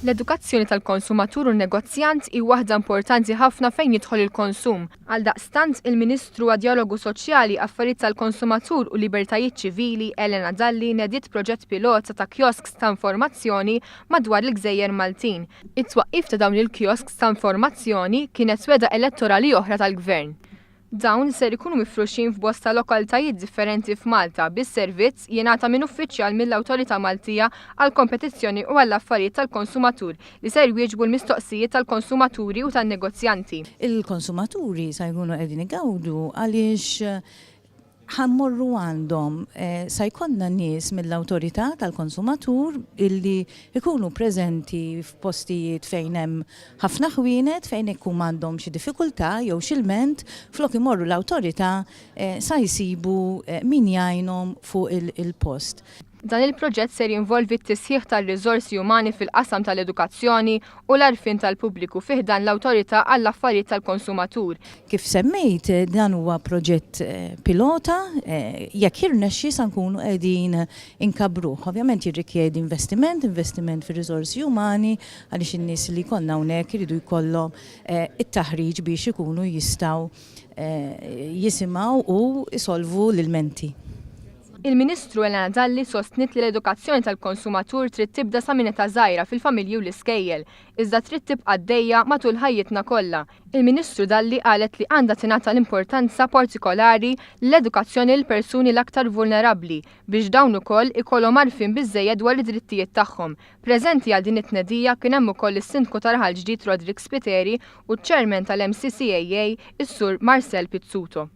L-edukazzjoni tal-konsumatur u n-negozjant hi waħda importanti ħafna fejn jidħol il-konsum. Għaldaqstant, il-Ministru għad-Djalogu Soċjali, Affarijiet tal-Konsumatur u Libertajiet Ċivili, Elena Dalli nediet proġett pilota ta' kjosks ta' informazzjoni madwar il-gżejjer Maltin. It-twaqqif ta' dawn il-kjosks ta' informazzjoni kienet wegħda elettorali oħra tal-Gvern. Dawn ser ikunu mifruxin f'bosta lokalitajiet differenti f'Malta bis-servizz jingħata minn uffiċjal mill-Awtorità Maltija għall-Kompetizzjoni u għall-Affarijiet tal-Konsumatur li ser jwieġbu l-mistoqsijiet tal-konsumaturi u tan-negozjanti. Il-konsumaturi sa jkunu qegħdin igawdu għaliex ħa mmorru għandhom, sa jkollna nies mill-Awtorità tal-Konsumatur illi jkunu preżenti f'postijiet fejn hemm ħafna ħwienet fejn jekk huma għandhom xi diffikultà jew xi lment, flok imorru l-awtorità sa jsibu min jgħinhom fuq il-post. Dan il-proġett ser jinvolvi t-tisħiħ tar-riżorsi umani fil-qasam tal-edukazzjoni u l-għarfien tal-pubbliku fi ħdan l-Awtorità għall-Affarijiet tal-Konsumatur. Kif semmejt, dan huwa proġett pilota, jekk jirnexxi sa nkunu qegħdin inkabbruh. Ovvjament jirrikjedi investiment, investiment fir-riżorsi umani, għaliex in-nies li jkollna hawnhekk iridu jkollhom it-taħriġ biex ikunu jistgħu jisimgħu u jsolvu l-ilmenti. Il-Ministru Elena Dalli sostniet li l-edukazzjoni tal-konsumatur trid tibda sa minn età żgħira fil-familji u l-iskejjel, iżda trid tibqa' għaddejja matul ħajjitna kollha. Il-Ministru Dalli qalet li għandha tingħata l-importanza partikolari lill-edukazzjoni lill-persuni l-aktar vulnerabbli biex dawn ukoll ikollhom għarfien biżżejjed dwar id-drittijiet tagħhom. Preżenti għal din it-tnedija kien hemm ukoll is-Sindku ta' Raħal Ġdid Roderick Spiteri u ċ-Chairman tal-MCCAA is-Sur Marcel Pizzuto.